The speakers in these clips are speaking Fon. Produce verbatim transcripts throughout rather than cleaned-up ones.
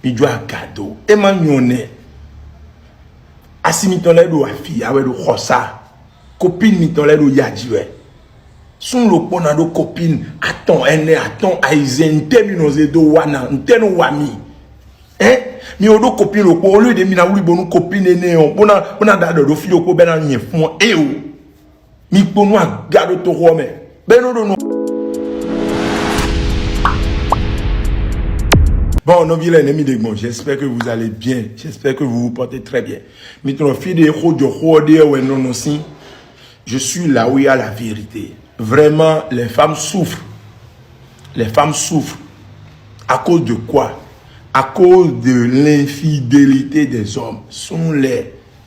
Mi jó aga dó. É má nyɔ́ nɛ́. Asi mitɔn lɛ́ɛ ɖo afǐya wɛ ɖo xɔsá. Kopín mitɔn lɛ́ɛ ɖo ya jí wɛ. Súnnu ɖokpó ná ɖó kopín atɔn, ɛnɛ, atɔ́ɔ́n, ayizɛ́n, ntɛ́ mi nɔ zé dó wa ná? Ntɛ́ nɔ wa mi? Ɛ mi o ɖó kopín ɖokpó, olú ɖě mi ná wlí bónú kopín énɛ́ ɔ́ bó ná bó ná ɖa ɖɔ ɖó fí ɖokpó bɛ́ ná nyɛ fún ɔ́. Éeǒ. Mi kpo nú aga ɖo toxo ɔ́ mɛ, bɔ é nɔ ɖo nɔ. Bon, nɔví lɛ́ɛ, ne mi ɖe gbɔn, j'espère que vous allez bien, j'espère que vous vous portez très bien. Mi tunɔ fí ɖe xó jɔ xó ɔ́ ɖe wɛ nɔ nɔ sín. Je suis là où il y a la vérité. Vraiment, les femmes souffrent. Les femmes souffrent. À cause de quoi? À cause de l'infidélité des hommes. Súnnu lɛ́ɛ,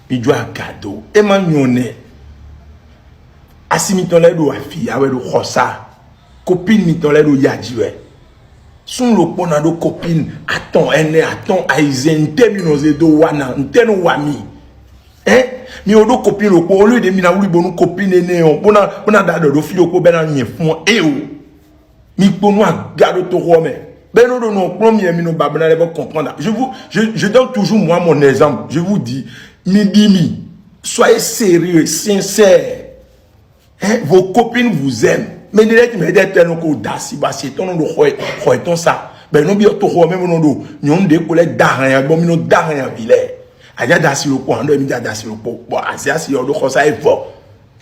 mi jó aga dó. É má nyɔ́ nɛ́. Asi mitɔn lɛ́ɛ ɖo afǐya wɛ ɖo xɔsá. Kopín mitɔn lɛ́ɛ ɖo ya jí wɛ. Súnnu ɖokpó ná ɖó kopín atɔn, ɛnɛ, atɔ́ɔ́n, ayizɛ́n, ntɛ́ mi nɔ zé dó wa ná? Ntɛ́ nɔ wa mi? Ɛ mi o ɖó kopín ɖokpó, olú ɖě mi ná wlí bónú kopín énɛ́ ɔ́ bó ná bó ná ɖa ɖɔ ɖó fí ɖokpó bɛ́ ná nyɛ fún ɔ́. Éeǒ. Mi kpo nú aga ɖo toxo ɔ́ mɛ, bɔ é nɔ ɖo nɔ kplɔ́n mi, mi nɔ ba bó ná lɛ́ vɔ comprendre. Je vous je, je donne toujours moi mon exemple. Je vous dis, mi ɖi mi, soyez sérieux, sincère. Hein, vos copines vous aiment. Mais ne lɛ́ ti mɛ ɖɛ tɛ nɔ ko da asi bɔ asi tɔn nɔ ɖo xɔ xɔ tɔn sa, bɔ nɔ bi toxo ɔ́ mɛ bó nɔ ɖo nyɔ̌nu ɖě ko lɛ́ da hanya, bɔ mi nɔ da hanya vǐ lɛ́ɛ. Ajá da asi ɖokpó hàn ɖɔ mi da da asi ɖokpó, bɔ asi asi ɔ́ ɖo xɔsa e vɔ.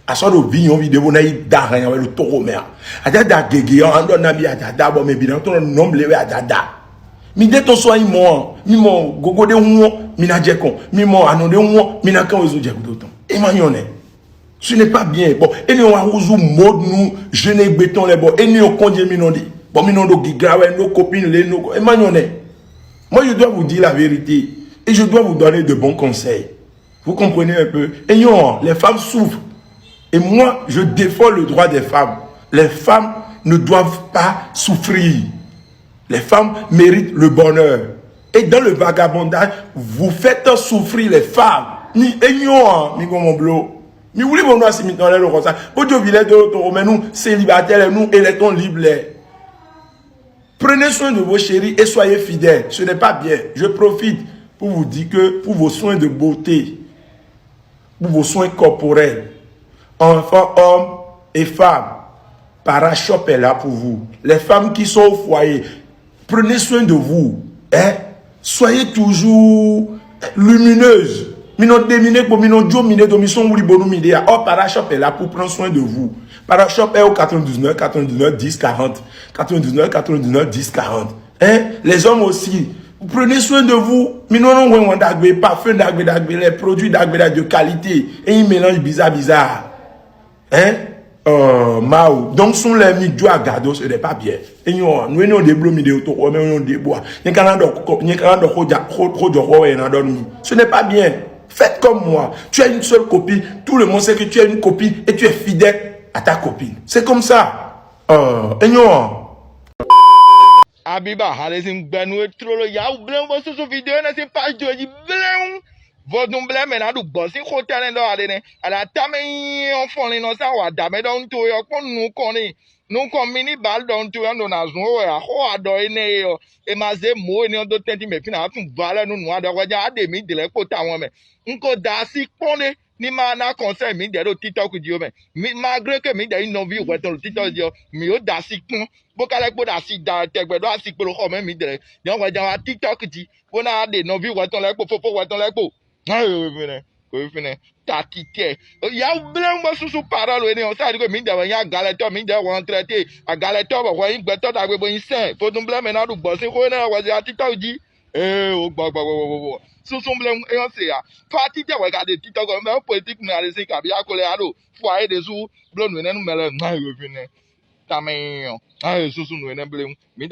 Asɔ ɖo vi nyɔvi ɖěvo ná yi da hanya wɛ ɖo toxo mɛ a? Ajá da gěgé ɔ́, an ɖɔ nabí ajá da bɔ mɛ bǐ ná tɔn nɔ nɔmble wɛ ajá da. Mi ɖe tɔn sɔ yi mɔ ɔ́, mi mɔ gogo ɖé hu ɔ́, mi ná jɛ kɔn, mi mɔ anɔ ɖé hu ɔ́, mi ná kán wezun jɛ gúdo tɔn. E ma nyɔ nɛ. Ce n'est pas bien. Bon, éni wá húzú mode nú jeune gbé tɔn lɛ, bɔ éni ò kɔnjé mi nɔ ɖi, bɔ mi nɔ ɖo gigra wɛ, nɔ copine lé, nɔ e ma nyɔ nɛ. Moi, je dois vous dire la vérité et je dois vous donner de bons conseils. Vous comprenez un peu? Et non, les femmes souffrent. Et moi, je défends le droit des femmes. Les femmes ne doivent pas souffrir. Les femmes méritent le bonheur. Et dans le vagabondage, vous faites souffrir les femmes. Ni enyo, mi gomoblo. Mi wuli bon, si mi dans le rosa. Ojo vilé de l'autre, mais nous, célibataires, nous, électons libres. Prenez soin de vos chéris et soyez fidèles. Ce n'est pas bien. Je profite pour vous dire que pour vos soins de beauté, pour vos soins corporels, enfants, hommes et femmes, Parashop est là pour vous. Les femmes qui sont au foyer, prenez soin de vous. Hein? Soyez toujours lumineuses. Mi nɔ dé mi nɛ kpo, mi nɔ jó mi nɛ do mi sɔn wuli bonu mi de ya. Oh, Parashop est là pour prendre soin de vous. Parashop est au quatre-vingt-dix-neuf, quatre-vingt-dix-neuf, dix, quarante. Quatre-vingt-dix-neuf, quatre-vingt-dix-neuf, dix, quarante. Hein? Les hommes aussi, prenez soin de vous. Mi nɔ nɔ wɛn wɛn dagbe, parfum dagbe dagbe, les produits dagbe dagbe de qualité. Et ils mélangent bizarre bizarre. Hein? Euh, Mao. Donc, sont les mi do agado, ce n'est pas bien. Et nous, nous, nous, des blots, mi des autos, mais nous, des bois. Nous, quand on a, nous, quand on a, ce n'est pas bien. Faites comme moi. Tu as une seule copine. Tout le monde sait que tu as une copine et tu es fidèle à ta copine. C'est comme ça. Euh, et nous, Abiba, halezin gbɛnu e tlolo yawu bleun bó súsú vidéo énɛ́ sín page do jí bleun. Vodun blɛ́ mɛ ná ɖu gbɔ̌ sín xó tɛnɛ ɖɔ aɖe nɛ́. Aɖa tamɛ nyí ɔ́ fɔnlin nɔ sán wǎ dǎ mɛ ɖɔhun towe ɔ́ kpɔ́n nukɔn n'i. Nukɔn mi ní bǎ ɖɔhun towe ɔ́ ɖo nǎ zún wɛ axó aɖɔ énɛ́ e ɔ́, è ma zé mǒ énɛ́ ɔ́ dó tɛ́ntin mɛ fí nǎ tunwun vǎ lɛ́ɛ nú nǔ aɖɔhwɛjá ɖe mǐ dlɛ̌ kpo tawun ɔ́ mɛ. Un ko da asi kpɔ́n ɖé ní ma ná kɔnsɛ́ mǐdɛɛ ɖo TikTok jí ó mɛ. Mi malgré que mǐdɛɛ nyí nɔví hwɛtɔn ɖo TikTok jí ɔ́, mǐ ɖo da asi kpɔ́n, bó ka lɛ́ kpo ɖo asi da tɛgbɛ ɖó asi kpo ɖo xɔ mɛ mǐdɛɛ. Nyɛ hwɛján wá TikTok jí, bó ná ɖe nɔví hwɛtɔn lɛ́ɛ kpo, fofó hwɛtɔn lɛ́ɛ kpo. Hán e fínɛ́, ko fínɛ́, tatitɛ. Yawu blɛ́ bó súsú parole énɛ́ ɔ́, ça veut dire que mǐdɛɛ wɛ nyí agalɛtɔ́, mǐdɛɛ wɛ wɛ traité, agalɛtɔ́ bɔ hwɛ nyí gbɛtɔ́ ɖagbe bó nyí sɛn. Vodun blɛ́ mɛ ná ɖu gbɔ̌ sín xó énɛ́ wɛ hwɛ zé wá TikTok jí. Ee, o gbɔ gbɔ gbɔ gbɔ gbɔ. Súsú blɛ́ é ɔ́ se ya. Fati tɛ wɛ ka ɖe TikTok ɔ́ mɛ politique mɛ ale sin kabi akole alo fɔ aye ɖesu blo nǔ énɛ́ nú mɛ lɛ nɔ ayo vin nɛ. Tamɛ ɔ ayo súsú nǔ énɛ́ blɛ́. Mi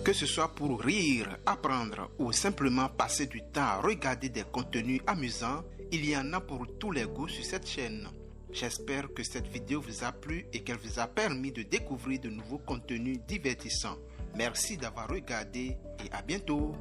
Que ce soit pour rire, apprendre ou simplement passer du temps à regarder des contenus amusants, il y en a pour tous les goûts sur cette chaîne. J'espère que cette vidéo vous a plu et qu'elle vous a permis de découvrir de nouveaux contenus divertissants. Merci d'avoir regardé et à bientôt.